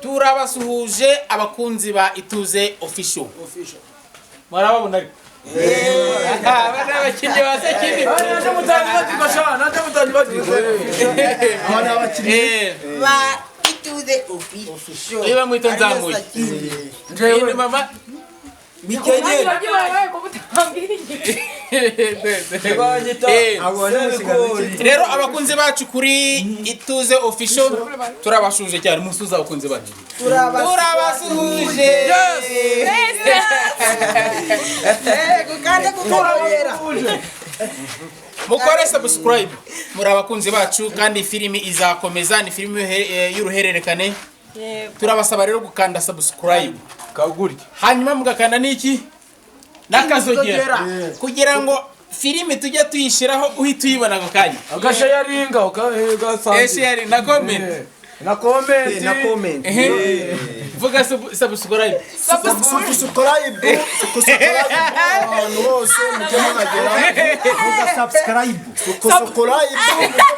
Turabasuhuje abakunzi ba Ituze Official. Murababona ariko aba ni abakinnyi ba Sakindi. Naje mutangibagirwa sha, naje mutangibagirwa. Aba ni abakinnyi Ba Ituze Official. Iyo bamwita Nzamuye. Njyewe ni mama Mikenyeri. Banyita Serikori. Rero abakunzi bacu kuri Ituze Official, turabasuhuje cyane. Musuhuze abakunzi bacu. Turabasuhuje. Gukanda kukabera. Mukore subscribe, muri abakunzi bacu, kandi filimi izakomeza, ni filimi y'uruhererekane. Turabasaba rero gukanda subscribe Kagurya. hanyuma mugakanda n'iki, n'akazogera, kugira ngo filimi tujye tuyishyiraho uhita uyibona ako kanya. Agashayaringa ugasangira. Share na comment. Na comment. Na comment. Ehe. Vuga subscribe. Subscribe, subscribe ahantu hose mujye muhagera. Vuga subscribe. Subscribe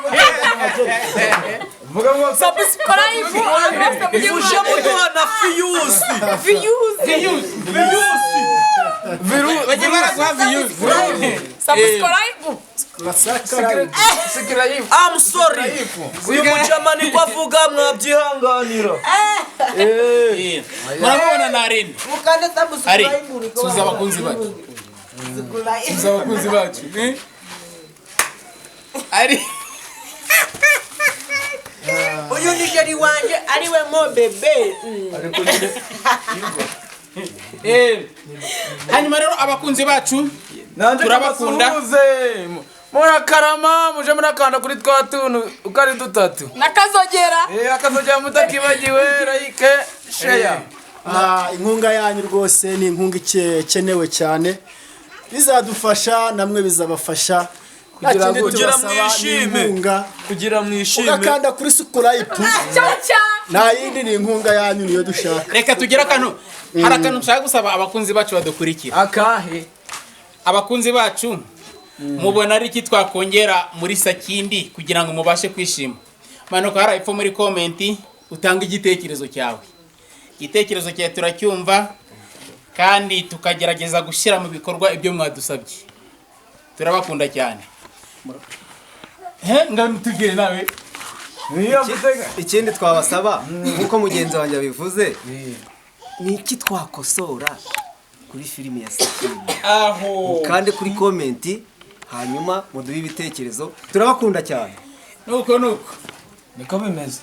mujye muhagera. Vuga ngo Subscribe ahantu hose mujye Muje muduha na views. Views. Views. Viru. Bajye baraguha views. Subscribe. Subscribe. Sikirayifu. I'm sorry. Uyu mujama niko avuga, mwabyihanganira. Murababona na Arene. Mukande Ari subscribe. suza abakunzi bacu. Suza abakunzi bacu. Eh? Ari Uyu ni chéri wanje, ariwe mo bébé. Hanyuma rero abakunzi bacu, Nanjye turabakunda. kabasuhuze. Murakarama, muje murakanda kuri twa tuntu uko ari dutatu. Nakazogera. Akazogera mutakibagiwe, like, share. Inkunga yanyu rwose ni inkunga ikenewe cyane, bizadufasha, namwe bizabafasha. Nta Kugira kindi ngo- Kugira tubasaba ni mwishime. inkunga. Kugira mwishime. Ugakanda kuri subscribe. Cyaca. Nta yindi, ni inkunga yanyu niyo dushaka. Reka tugire akantu, hari akantu nshaka gusaba abakunzi bacu badukurikira. Akahe? Abakunzi bacu, mubona ari iki twakongera muri Sakindi kugira ngo mubashe kwishima? Manuka hariya epfo muri comment utange igitekerezo cyawe. Igitekerezo cyawe turacyumva kandi tukagerageza gushyira mu bikorwa ibyo mwadusabye. Turabakunda cyane. He ngano tubwire nawe. Niyo gutega. Ikindi twabasaba, nk'uko mugenzi wanjye abivuze, ni iki twakosora kuri filimi ya Sakindi? Aho. Kandi kuri comment, hanyuma muduhe ibitekerezo. Turabakunda cyane. Nuko nuko. Niko bimeze.